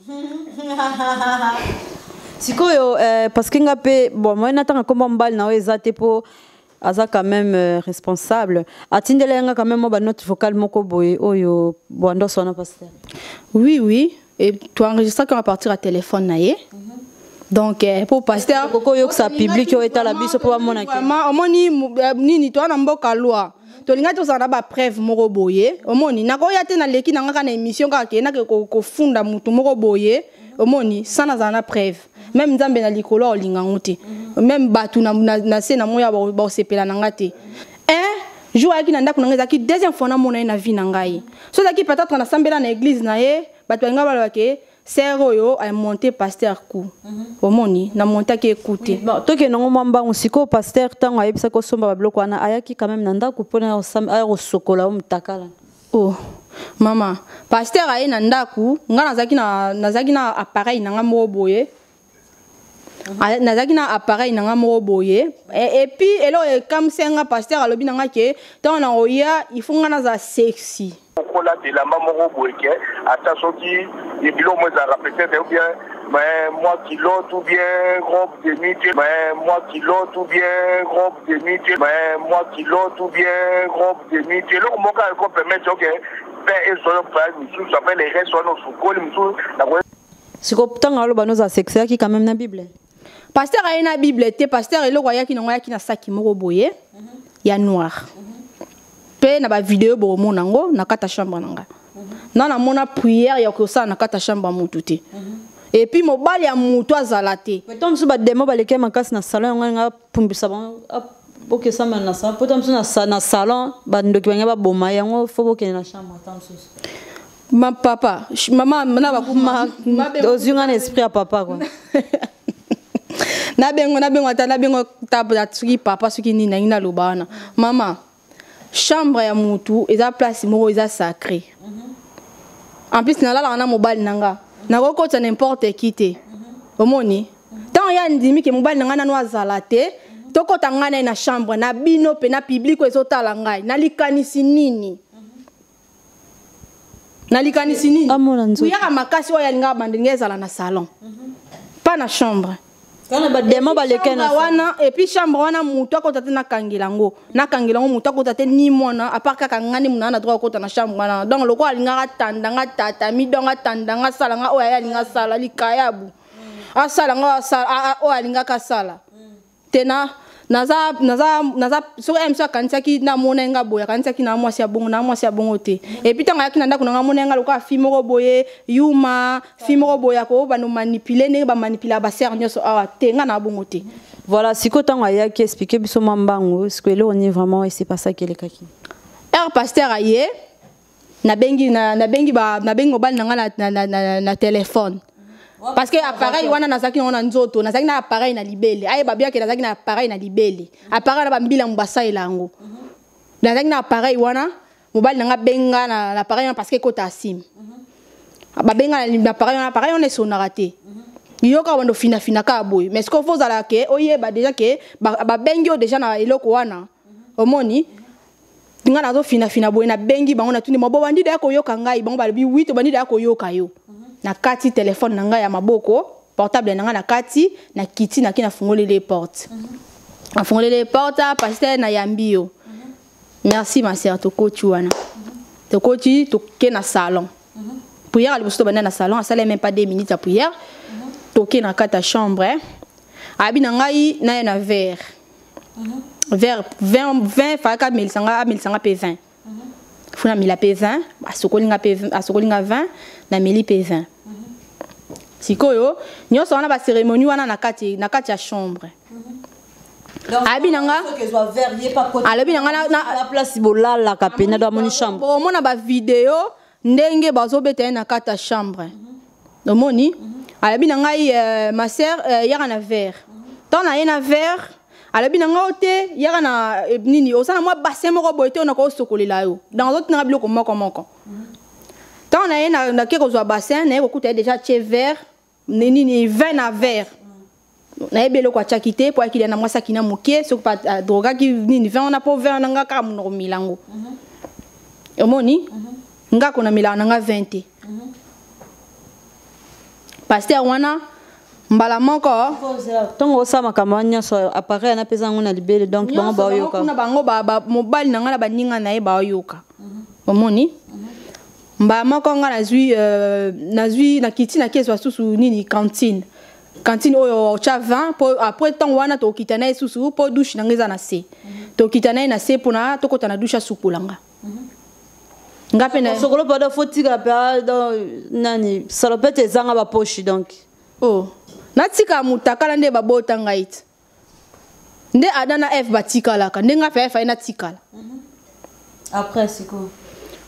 sikoyo eh, parce que nga mpe bon moyen natanga nkombo mobali na oyo eza te mpo aza quand même euh, responsable atindela ye nga quand même mwa banote vocale moko boye oyo bwandoso wana pasteur
oui oui et tu enregistraki à partir ya téléphone na ye mm -hmm. donc eh, po pasteur
koko oyokisa public oyo etala biso mpo bamona
vraiment omoni eh, nini toa na mboka loi tolingaki tozala na bapreuve moko boye omoni nakoya te naleki na nga kaka na émission kaka ke nake kofunda motu moko boye omoni sans nazala na preuve meme nzambe na likolo aolinga yango te meme bato na, na, na se na moya baosepela na nga te un jour ayaki na ndako na ngai ezalaki deuxième fois namona ye na vie na ngai so ezalaki peut-être nasambela na église na ye bato balinga baloba ke sœur oyo amonte pasteur coup omoni na montaki ye coup te
bon tokende yango mwa mbangu sikoyo pasteur ntango ayebisaki osomba babiloko wana ayaki quand même na ndako mpona aya kosokola yo motakala
oh mama pasteur aye na ndako ngai nazalaki na, nazalaki na appareil na ngai moko boye nazalaki na appareil na ngai moko boye et puis eloko ekamwisi nga pasteur alobi na ngai ke ntango nakoya il faut ngai nazala sexy
okolata elamba moko boye ke ata soki biloko mo ezalaka peut-être ou bien mais moi culotte ou bien robe de nuit mais moi culotte ou bien robe de nuit mais moi culotte ou bien robe de nuit eloko moko ayo permettre oke mpe ezwa yo mpe mosusu après le reste wana osukoli mosusu
siko ntango aloba noza sexe ayaki quand même na bible
pasteur aye na bible te pasteur eloko ayaki nango ayaki na saki moko boye ya noir mpe na bavideo bokomona yango na kati ya chambre na ngai na namona prière ya kosala na kati ya chambre ya motu te. Et puis mobali ya mutu azala te.
Mais tant mosusu bademo baleki makasi na salon yango alinga apumbisa bango bokesama na salon po ta mosusu na salon bandoki bange baboma yango fo bokende na chambre ta mosusu.
Ma papa, mama na bakuma
ozwi nga na esprit ya papa quoi.
Nabengo nabengo ata nabengo ta soki papa soki nini nangi naloba wana. Mama, chambre ya mutu eza place moko eza sacré. En plus nalalaka na mobali na nga, nakokota n'importe qui te. Omoni ntango ya ndimi ke mobali na ngai nano azala te, tokota ngai na ye na chambre na bino mpe na public oyo ezotala ngai, nalikanisi nini? Nalikanisi nini? Kuyaka makasi oyo alingaka bandeli ngai ezala na salon, pas na chambre.
Kana bademo baleke na
wana. Et puis chambre wana mutu akota te, nakangela yango, nakangela yango, mutu akota te, ni mwana, à part kaka nga nde muna na droit akota na chambre wana. Donc lokola alingaka atanda nga tatami, donc atanda nga, asala nga oyo aye alinga asala, likayabu asala nga oyo alingaka asala te. Na naza naza naza soki ye mosu akanisaki namona ye nga boye, akanisaki na mwasi ya bongo, na mwasi ya bongo te. Et puis ntango ayaki na ndako na nga, amona ye nga lokola fille moko boye yuma, fille moko boye akoyo bano manipuler ndenge bamanipula basere nyonso awa te, nga na bongo te.
Voilà, sikoyo ntango ayaki, explique biso mwa mbangu sikoyo eloko nini vraiment esepasaki, elekaki.
Heure pasteur aye, nabengi nabengi ba nabengi mobali na nga na telefone, parce que appareil wana nazalaki nango na nzoto, nazalaki na appareil na libele. Ayeba bien ke nazalaki na appareil na libele, appareil wana bambila basalela yango. Nazalaki na appareil wana, mobali na nga benga na appareil wana, parce que ekota sim, babenga na appareil wana. Appareil wana esonaka te, yoka bando finafina kaka boye. Mais ce que faut ozala ke oyeba déjà ke babengi yo déjà na eloko wana. Omoni nga nazofinafina boye, nabengi bango, natuni mo bobandi daya koyoka ngai, bango balobi wi, tobandi daya koyoka yo. Na kati telefone na ngai ya maboko, portable na ngai na kati, na kiti naki, nafungoleli porte, nafungoleli porte, pasteur nayambi yo, merci ma sœur. Tokoti wana, tokoti, toke na salon, prière liboso tobanda na salon, asala même pas 2 minutes ya prière, toke na kati ya chambre, abi na ngai naye na verre, verre 20 20 fayaka amelisanga, amelisanga mpe 20 fu namela mpe 20, asokoli nga mpe, asokoli nga 20, nameli mpe 20. Sikoyo nyonso wana bacérémonie wana na kati ya chambre, abi na nga, alobi na nga
place bolalaka pena do amoni chambre.
Omona bavideo ndenge bazobeta ye na kati ya chambre. Omoni alobi na ngai, ma sœur, yaka na verre. Ntango na ye na verre, alobi na ngai o te, yaka na nini, osala mwa bassin moko boye te, ona kosokolela yo. Donc azotinanga biloko moko moko. Ntango na ye nake kozwa bassin, naye kokuta ye déjà tie verre nini, vin na verre. Nayebi eloko atiaki te, mpo ayaki na mwasi akina moke, soki adrogaki nini vin wana, mpo vin wana nga kaka monoko milango. Omoni nga kona melaka na nga vin te. Pasteur wana mbala moko
Ntongo osala makambo wana nyonso, appareil wana mpenza yango na libele, donc bango baoyoka.
Kuna bango mobali na ngai na baninga na ye baoyoka. Omoni mbala moko nga nazwi nazwi nakiti, nakezwa susu nini, cantine, cantine oyo otya 20, mpo après ntango wana tokokita na ye susu, mpo douche na ngai eza na se, tokokita na ye na se mpona tokota na douche, asukola nga, nga mpe na
Sokolo pado fo tika mpe nani salopete ezanga bapoche donc.
Oh, natika mutakala nde babota ngai te, nde Adam na Eve batikalaka nde ngai mpe efaye natikala.
Après sikoyo?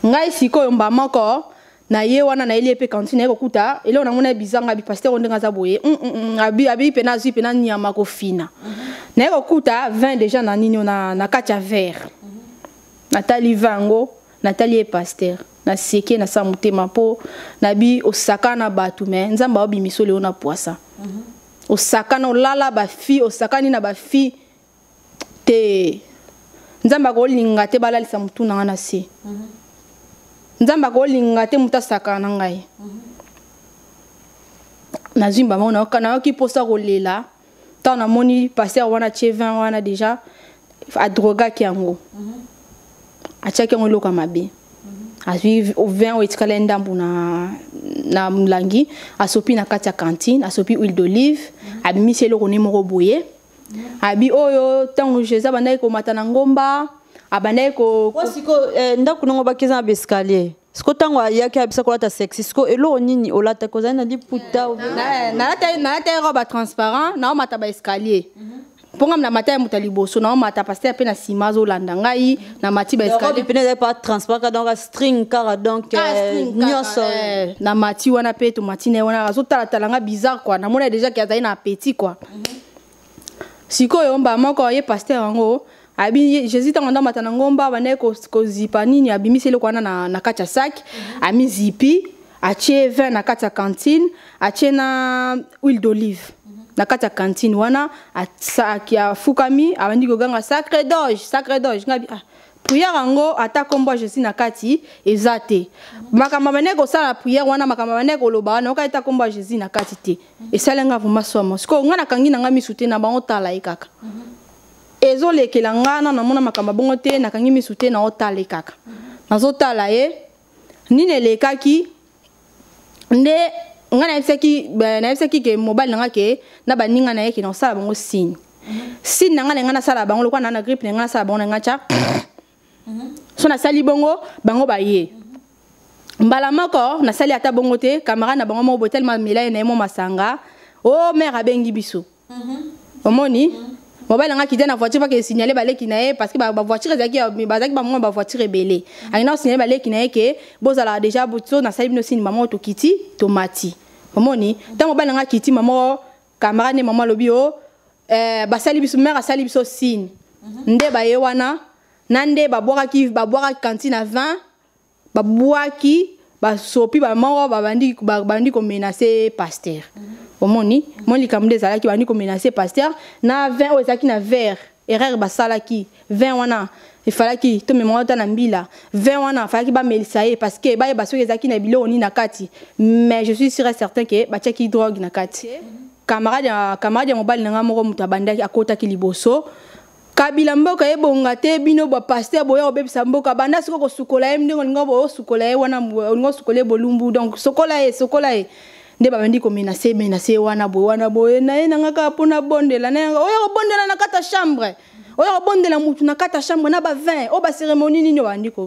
Ngai sikoyo mba moko na ye wana, nayeli ye mpe cantine, naye kokuta eloko nango na bizanga. Abi pasteur oyo ndenge aza boye, abi mpe nazwi mpe na nyama kofina, naye kokuta vin déjà na nini, na kati ya verre. Natali vin yango, natali ye pasteur, naseke, nasala motema, mpo nabi osaka na bato, me Nzambe aobimisa leo na poisa. Osakana, olala bafi, osakani na bafi te, Nzambe akolinga te balalisa motu na nga na se. Nzambe akolinga te motu asakana na ngai. Nazwi mbama, nayoki mposa kolela ntango namoni pasteur wana tie vin wana déjà, adrogaki yango, atiaki yango eloko ya mabe. Azwi vin oyo etikala ye ndambu na molangi, asopi na kati ya cantine, asopi huile d'olive, abimisi eloko ne moko boye. Abi oyo ntango Jésus abandaki komata na ngomba, abandaki ko
Sikoyo ndako nango baki eza na baescalier. Siko ntango ayaki ayebisa kolata sexy, siko eloko nini olataki? Ozali na liputa?
Nalataki robe transparent, naomata ba escalier mpo ngai namata ya moto ya liboso, naomata pasteur mpe na nsima azolanda ngai, namati ba escalier.
Pene ezali pa transparent kaka, donc string kaka, donc nyonso.
Namati wana mpe tomati na ye wana, azotalatala nga bizarre quoi. Namona déjà ke azali na appétit quoi. Sikoyo mbala moko ye pasteur yango abi Jésus ntango ndamata na ngomba, bandaki kozipa nini, abimisi eloko wana na kati ya sac, amizipi, atie vin na kati ya cantine, atie na huile d'olive na kati ya cantine wana, afukami, abandi koganga: "Sacré doge, sacré doge." Ngabi ah, prière yango ata kombo ya Jésus na kati eza te. Makambo bandeki kosala prière wana, makambo bandeki koloba wana, oka ata kombo ya Jésus na kati te. Esalenga vraiment somo. Sikoyo ngai nakangi na ngai misu te, na bango tala ye kaka, ezolekela nga na namona makambo bongo te. Nakangi misu te, naotala ye kaka, nazotala ye. Nini elekaki nde ngai nayebisaki ke mobali na nga ke na baninga na ye ke nasala bango signe. Signe na ngai, na ngai nasala bango lokola na grippe, na ngai nasala bango na ngai tya so. Nasali bongo, bango baye mbala moko. Nasali ata bongo te, camarade na bango moko boye telema amela ye na ye mo masanga o mare abengi biso. Omoni mobali nanga akita na voiture pake signale baleki na ye, parce que bavoiture ezalaki, bazalaki bamwa bavoiture ebele. Akenda kosignale baleki na ye ke bozalaka déjà so. Nasali bino signe, mama, tokiti, tomati. Omoni ntango mobali nanga akiti, mama camarade nde mama alobi o basali biso, mare asali biso signe nde baye wana na nde babwakaki cantine na 20, babwaki, basopi bamoko, babandi komenacer pasteur. Omoni mo likambo nde ezalaki, bandi komenacer pasteur na vin oyo ezalaki na verre. Erreur basalaki, vin wana efalaki tomema ata na mbila. Vin wana afalaki bamelisa ye parce que bayeba soki ezalaki na biloko nini na kati. Mais je suis sûr et certain ke batiaki drogue na kati. Camarade ya mobali na nga moko, moto abandaki, akotaki liboso: "Kabila, mboka ebonga te, bino bapasteur boya kobebisa mboka." Banda sikoyo kosukola ye ndenge olinga osukola ye wana, olinga osukola ye bolumbu, donc sokola ye, sokola ye. Nde babandi komenacer, menacer wana boye, wana boye na ye nanga kaka mpona bondela na yanga. Oya kobondela na kati ya chambre, oya kobondela mutu na kati ya chambre na bavin oyo, bacérémonie nini?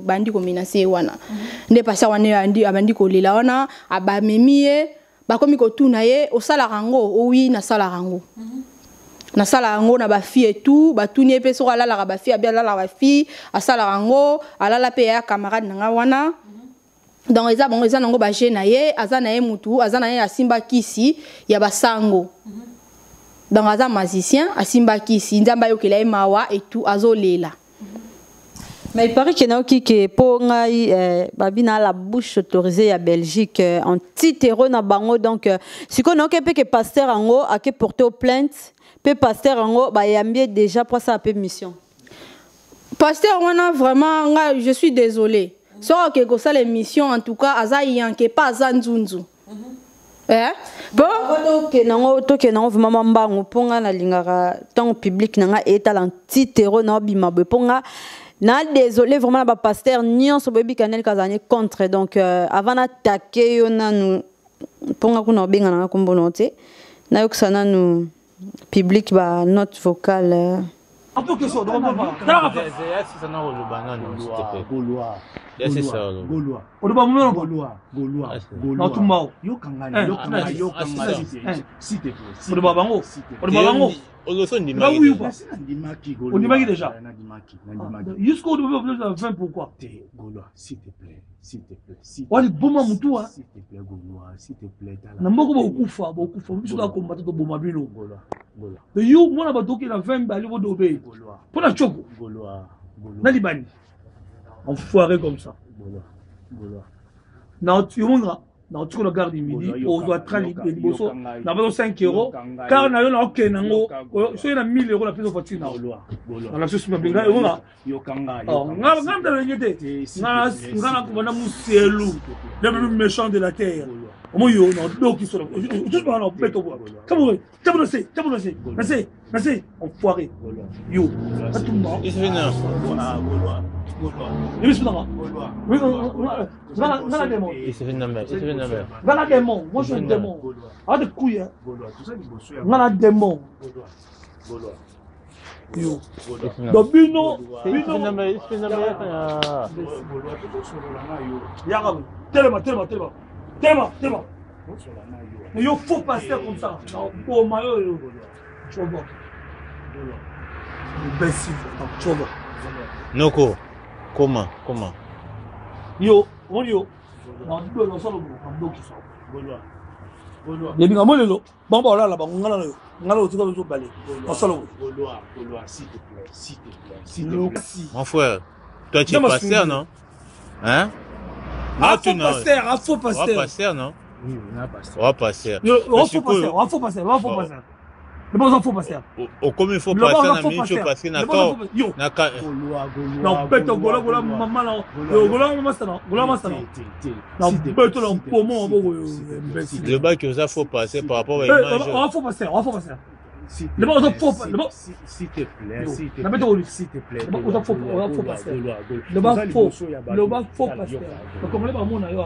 Bandi komenacer ye wana. Nde pasteur wana abandi kolela wana, bamemi ye, bakomi kotuna ye: "Osalaka yango?" "Oui, nasalaka yango, nasala yango na bafille et tout." Batuni ye mpe soki alalaka bafille. Abi alalaka bafille, asalaka yango, alala mpe ya camarade na nga wana. Donc eza bango, eza nango baje na ye, aza na ye mutu, aza na ye asimba kisi ya basango. Donc aza magicien, asimba kisi. Nzambe ayokela ye mawa et tout, azolela.
Mais il paraît que nayoki ke mpo ngai babi na la bouche autorisée ya Belgique anti-terro na bango. Donc sikoyo nayoki mpe ke pasteur yango ake porter plainte mpe pasteur yango bayambi ye déjà mpo asala mpe mission.
Pasteur wana vraiment, nga je suis désolé, soki oke kosala émission, en tout cas aza yanke pa, aza nzunzu. Eh?
Bon, tokende yango vraiment mwa mbangu mpo nga nalingaka ntango public na nga etala anti-terro na obima boye, mpo nga na désolé vraiment na bapasteur nyonso. Boyebi kanel kazala ne contre. Donc avant natake yo nanu, mpo nga kuna obenga nanga kombo na te, nayokisa nanu public ba note vocale.
Un peu question, donc on va pas.
Koloba nano, s'il te plaît.
Gaulois.
Oloba momelo.
Gaulois, Gaulois, Gaulois.
Natumba.
Yokanga, yokanga, yokanga, s'il te plaît.
Oloba bango. Oloba bango.
Oloso.
Ndimaki.
Ndimaki.
Ondimaki déjà.
Nandimaki, nandimaki.
Jusqu'au 20, pourquoi?
Te, Gaulois, s'il te plaît. S'il te plaît. S'il te
Wali boma mutu.
S'il te plaît, Gaulois, s'il te plaît.
Na mboko bokufa, bokufa. Biso la combattre to boma bino.
Gaulois, Gaulois.
Yo mwana bato ki na 20 bali bodobe.
Gaulois.
Pona choko.
Gaulois. Gaulois.
Na libani. Enfoiré comme ça.
Gaulois. Gaulois.
Na yomonga na otiko na gare du Midi, ozwa train liboso na bazo 5 euro car na yo na okende nango. Soki na 1000 euro na pesa voiture na na biso sima benga yomonga nga nga ndalenge te. Nga nga nakobanda muselu, le plus méchant de la terre. Omo yo na doki so na beto bwa kamo tabo na se, tabo na se, na se, na se, enfoiré yo atumba. Yebisunanga nga na démon, nga na démon. Moi je suis un démon, arrête de couille. Nga na démon. Yo. Donc bino bino yaka telema telema telema telema telema. Yo faux pasteur comme ça. Na boma yo yo. Tu vas voir. Imbécile, tu vas voir.
Noko, comment comment?
Yo, on yo. Na do na solo na do ki so. Yebinga mo lelo bango baolala bango ngala na yo ngala otika biso bale osala
Gaulois, Gaulois, s'il te plaît, s'il te plaît, s'il te plaît.
Mon frère, toi tu es pasteur, non? Hein?
Ah, faux pasteur, ah, faux pasteur.
Ouais, pasteur, non?
Oui, on a pasteur.
Ouais, pasteur.
Yo, faux pasteur, ouais, faux pasteur, ouais, faux pasteur. Le bon faux pasteur.
Okomi faux pasteur na minute parce que na ka na ka
na beto gola gola mama na gola mama sana gola mama sana na beto na pomo boko imbécile.
Le bac oza faux pasteur par rapport à image.
Ouais, faux pasteur, ouais, faux pasteur. Le bon oza faux le bon
s'il te plaît, s'il te
plaît. Na beto
s'il te plaît.
Le bon oza faux, oza faux pasteur. Le bon faux, le bon faux pasteur. Le congolais ba mona yo.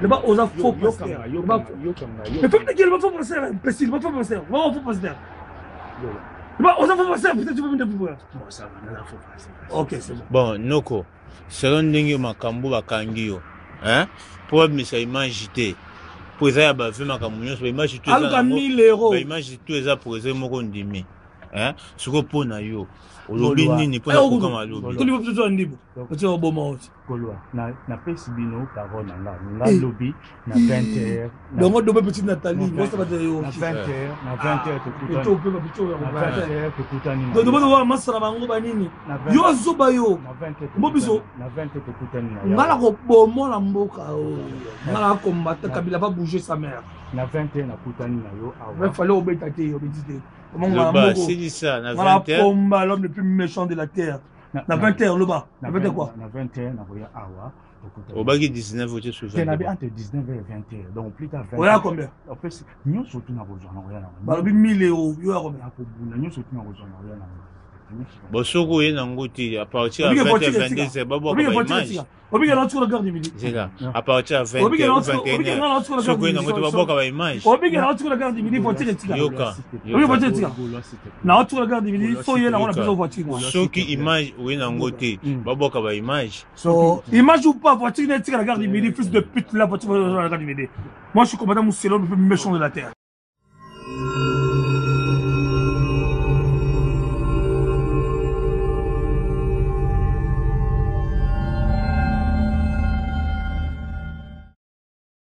Le bon oza faux pasteur. Le bon Mais faut que le bon faux pasteur, imbécile, le bon faux pasteur, le bon faux pasteur. Le bon oza faux pasteur, peut-être tu peux me dire pourquoi.
Bon, ça va, na faux pasteur.
OK, c'est bon.
Bon, noko, selon ndenge makambo bakangi yo, hein? Po babimisa image te. Po eza ya bave makambo nyonso, ba image tout eza
Aluka 1000 euros.
Ba image tout eza posé moko ndimi. Hein? Siko po na yo. Olobi nini po na programme alobi?
Toli biso ndibo. Otie oboma oti.
Gaulois, na napesi bino parole na nga. Nga lobi na 20h.
Dongo dobe petite Nathalie, moi ça va te
Na 20h, na 20h tokutani.
To pe ba bicho ya
Na 20h tokutani.
Donc dobe wa masala bango banini. Yo zoba yo.
Na 20h.
Mo biso.
Na 20h tokutani na.
Nga na ko bomo na mboka o. Nga na combattre Kabila va bouger sa mère.
Na 20h nakutani na yo awa.
Mais fallait obeta te, obeti te.
Loba silisa na 20h.
Pomba l'homme le plus méchant de la terre. Na 20h loba. Na 20h quoi?
Na 20h nakoya awa.
Obaki 19 otie sur
20. Nabi entre 19h et 20h. Donc plus tard 20h.
Oya combien?
En fait, nyonso tu nakozwa nakoya nango.
Balobi 1000 euros, yo ya combien?
Nakobunda nyonso tu nakozwa nakoya nango.
Bon soki oye nango te à partir ya 20h 22h babwaka ba image.
Obike na otikola garde midi.
Zela à partir ya 20h ou 21h soki oye nango te babwaka ba image.
Obike na otikola garde midi voiture etika.
Yoka.
Obike voiture etika. Na otikola garde midi so ye nango na pesa voiture.
Soki image oye nango te babwaka ba image.
So, image ou pas, voiture etika la garde midi, fils de pute, la voiture la garde midi. Moi je suis commandant Mousselon, le plus méchant de la terre.